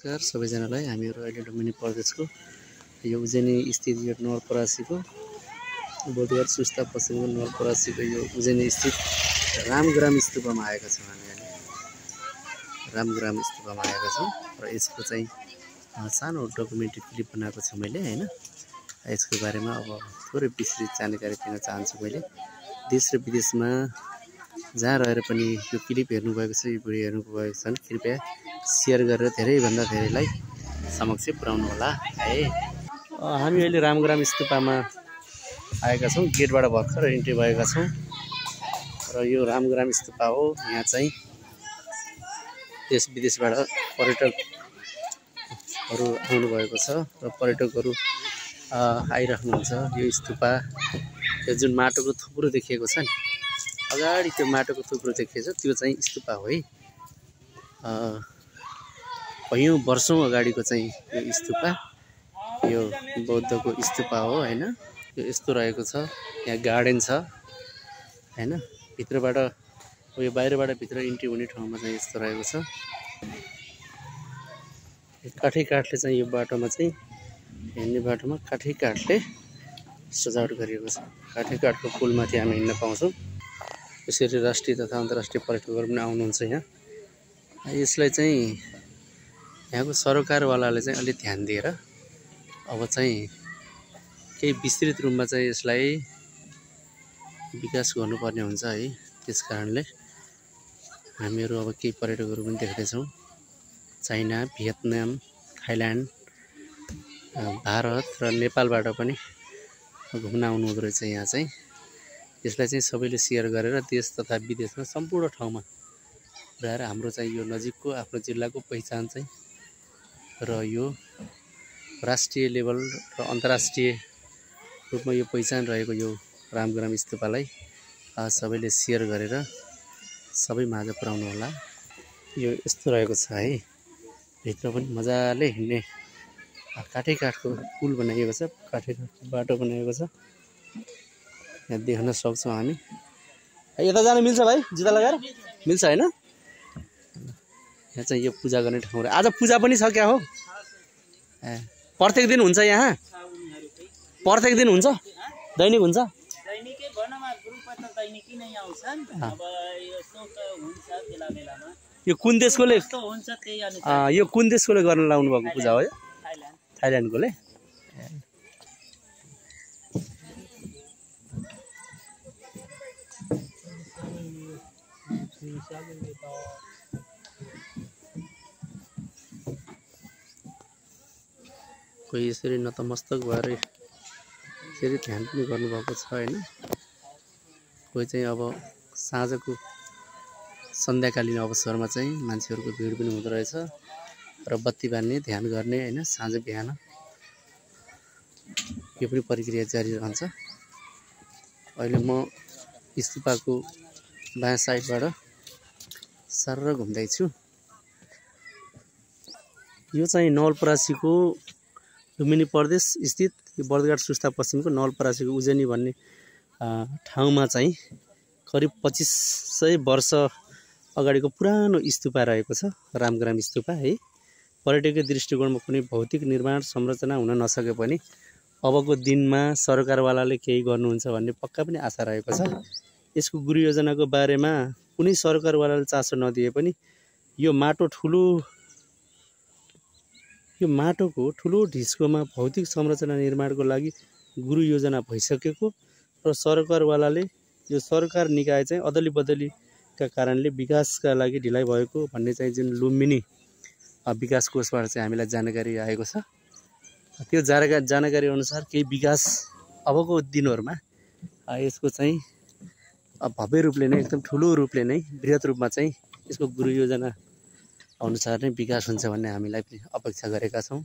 नमस्कार सबैजनालाई। हामीहरू अहिले लुम्बिनी प्रदेशको यो उज्जैनी स्थित यो नवलपरासीको बोधघाट सुस्ता पश्चिमको नवलपरासीको यो उज्जैनी स्थित रामग्राम स्तूपमा आएका छौँ। हामी अहिले रामग्राम स्तूपमा आएका छौँ र यसको चाहिँ सानो डकुमेन्ट्री क्लिप बनाएको छु मैले हैन। यसको बारेमा अब थोरै विस्तृत जानकारी दिन चाहन्छु। मैले देश र विदेशमा जहाँ रहेर पनि यो क्लिप हेर्नुभएको छ, यो भिडियो हेर्नुभएको छ, कृपया शेयर गरेर धेरैभन्दा धेरैलाई समक्ष पुर्याउनु होला है। हामी अहिले रामग्राम स्तूपमा आएका छौँ। गेटबाट भर्खर इन्ट्री भएका छौँ र यो रामग्राम स्तूप हो। यहाँ चाहिँ देश विदेशबाट पर्यटकहरू आउनु भएको छ र पर्यटकहरू आइराख्नुहुन्छ। यो स्तूप यो जुन माटोको थुप्रो देखिएको छ नि अगाडि, त्यो माटोको थुप्रो देखिएको छ, त्यो चाहिँ स्तूप हो है। कयौं वर्षौं अगाडिको चाहिँ यो स्तूप, यो बौद्धको स्तूप हो हैन। यो यस्तो रहेको छ। यहाँ गार्डन छ हैन। भित्रबाट यो बाहिरबाट भित्र इन्ट्री हुने ठाउँमा चाहिँ यस्तो रहेको छ। काठै काठले चाहिँ यो बाटोमा चाहिँ हिँड्ने बाटोमा काठै काठले सजावट गरिएको छ। काठै काठको पुलमाथि हामी हिँड्न पाउँछौँ। यसरी राष्ट्रिय तथा अन्तर्राष्ट्रिय पर्यटकहरू पनि आउनुहुन्छ यहाँ। यसलाई चाहिँ यहाँको सरकारवालाले चाहिँ अलि ध्यान दिएर अब चाहिँ केही विस्तृत रूपमा चाहिँ यसलाई विकास गर्नुपर्ने हुन्छ है। त्यसकारणले हामीहरू अब केही पर्यटकहरू पनि देख्दैछौँ। चाइना, भियतनाम, थाइल्यान्ड, भारत र नेपालबाट पनि घुम्न आउनु हुँदो रहेछ यहाँ चाहिँ। यसलाई चाहिँ सबैले शेयर गरेर देश तथा विदेशमा सम्पूर्ण ठाउँमा पुर्याएर हाम्रो चाहिँ यो नजिकको आफ्नो जिल्लाको पहिचान चाहिँ र यो राष्ट्रिय लेभल र अन्तर्राष्ट्रिय रूपमा यो पहिचान रहेको यो रामग्राम स्तूपलाई सबैले शेयर गरेर सबै माझ पुर्याउनु होला। यो यस्तो रहेको छ है। भित्र पनि मजाले हिँड्ने काठै काठको पुल बनाइएको छ, काठै काठको बाटो बनाइएको छ। यहाँ देख्न सक्छौँ हामी। यता जान मिल्छ भाइ? जुत्ता लगाएर मिल्छ हैन? यहाँ चाहिँ यो पूजा गर्ने ठाउँ। आज पूजा पनि छ क्या हो? प्रत्येक दिन हुन्छ यहाँ? प्रत्येक दिन हुन्छ? दैनिक हुन्छ? दैनिकै भनमा ग्रुपमा त दैनिकै नै आउँछन्। अब यो शोक हुन्छ बेला बेलामा। यो कुन देशकोले हुन्छ त्यही अनुसार। यो कुन देशकोले गर्न लाउनु भएको पूजा हो यो? थाइल्यान्ड। थाइल्यान्डकोले। कोही यसरी नतमस्तक भएर यसरी ध्यान पनि गर्नुभएको छ हैन। कोही चाहिँ अब साँझको सन्ध्याकालीन अवसरमा चाहिँ मान्छेहरूको भिड पनि हुँदो रहेछ र बत्ती बाल्ने, ध्यान गर्ने हैन। साँझ बिहान यो पनि प्रक्रिया जारी रहन्छ। अहिले म स्तूपको बायाँ साइडबाट सर घुम्दैछु। यो चाहिँ नवलपरासीको लुम्बिनी प्रदेश स्थित यो बोधघाट सुस्ता पश्चिमको नवलपरासीको उज्जैनी भन्ने ठाउँमा चाहिँ करिब 2500 वर्ष अगाडिको पुरानो स्तूप रहेको छ, रामग्राम स्तूप है। पर्यटकीय दृष्टिकोणमा कुनै भौतिक निर्माण संरचना हुन नसके पनि अबको दिनमा सरकारवालाले केही गर्नुहुन्छ भन्ने पक्का पनि आशा रहेको छ। यसको गुरु योजनाको बारेमा कुनै सरकारवालाले चासो नदिए पनि यो माटोको ठुलो ढिस्कोमा भौतिक संरचना निर्माणको लागि गुरु योजना भइसकेको र सरकारवालाले यो सरकार निकाय चाहिँ अदली बदलीका कारणले विकासका लागि ढिलाइ भएको भन्ने चाहिँ जुन लुम्बिनी विकास कोषबाट चाहिँ हामीलाई जानकारी आएको छ। त्यो जानकारी अनुसार केही विकास अबको दिनहरुमा यसको चाहिँ भव्य रूपले नै, एकदम ठुलो रूपले नै, बृहत रूपमा चाहिँ यसको गुरु योजना अनुसार नै विकास हुन्छ भन्ने हामीलाई पनि अपेक्षा गरेका छौँ।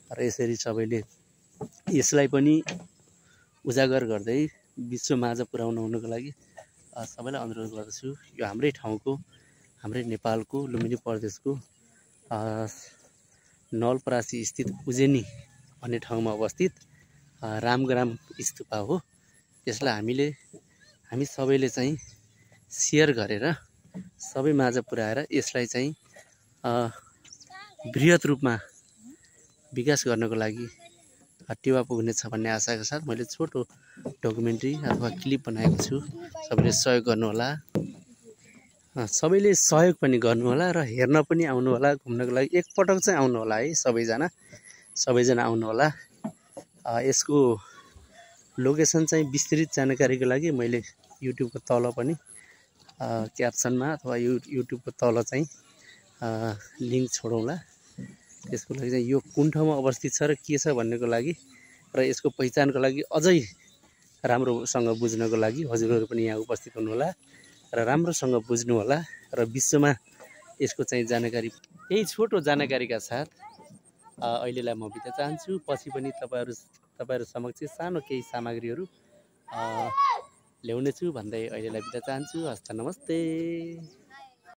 र यसरी सबैले यसलाई पनि उजागर गर्दै विश्वमाझ पुर्याउन हुनुको लागि सबैलाई अनुरोध गर्दछु। यो हाम्रै ठाउँको, हाम्रै नेपालको लुम्बिनी प्रदेशको नवलपरासी स्थित उज्जैनी भन्ने ठाउँमा अवस्थित रामग्राम स्तूप हो। यसलाई हामी सबैले चाहिँ शेयर गरेर सबै माझ पुर्याएर यसलाई चाहिँ बृहत रूपमा विकास गर्नको लागि टेवा पुग्नेछ भन्ने आशाका साथ मैले छोटो डकुमेन्ट्री अथवा क्लिप बनाएको छु। सबैले सहयोग गर्नुहोला, सबैले सहयोग पनि गर्नुहोला र हेर्न पनि आउनुहोला। घुम्नको लागि एकपटक चाहिँ आउनुहोला है, सबैजना आउनुहोला। यसको लोकेसन चाहिँ विस्तृत जानकारीको लागि मैले युट्युबको तल पनि क्याप्सनमा अथवा युट्युबको तल चाहिँ लिङ्क छोडौँला। त्यसको लागि चाहिँ यो कुन ठाउँमा अवस्थित छ र के छ भन्नेको लागि र यसको पहिचानको लागि अझै राम्रोसँग बुझ्नको लागि हजुरहरू पनि यहाँ उपस्थित हुनुहोला र राम्रोसँग बुझ्नुहोला र विश्वमा यसको चाहिँ जानकारी। यही छोटो जानकारीका साथ अहिलेलाई म बिदा चाहन्छु। पछि पनि तपाईँहरू समक्ष सानो केही सामग्रीहरू ल्याउनेछु भन्दै अहिलेलाई बिदा चाहन्छु। हस्त नमस्ते।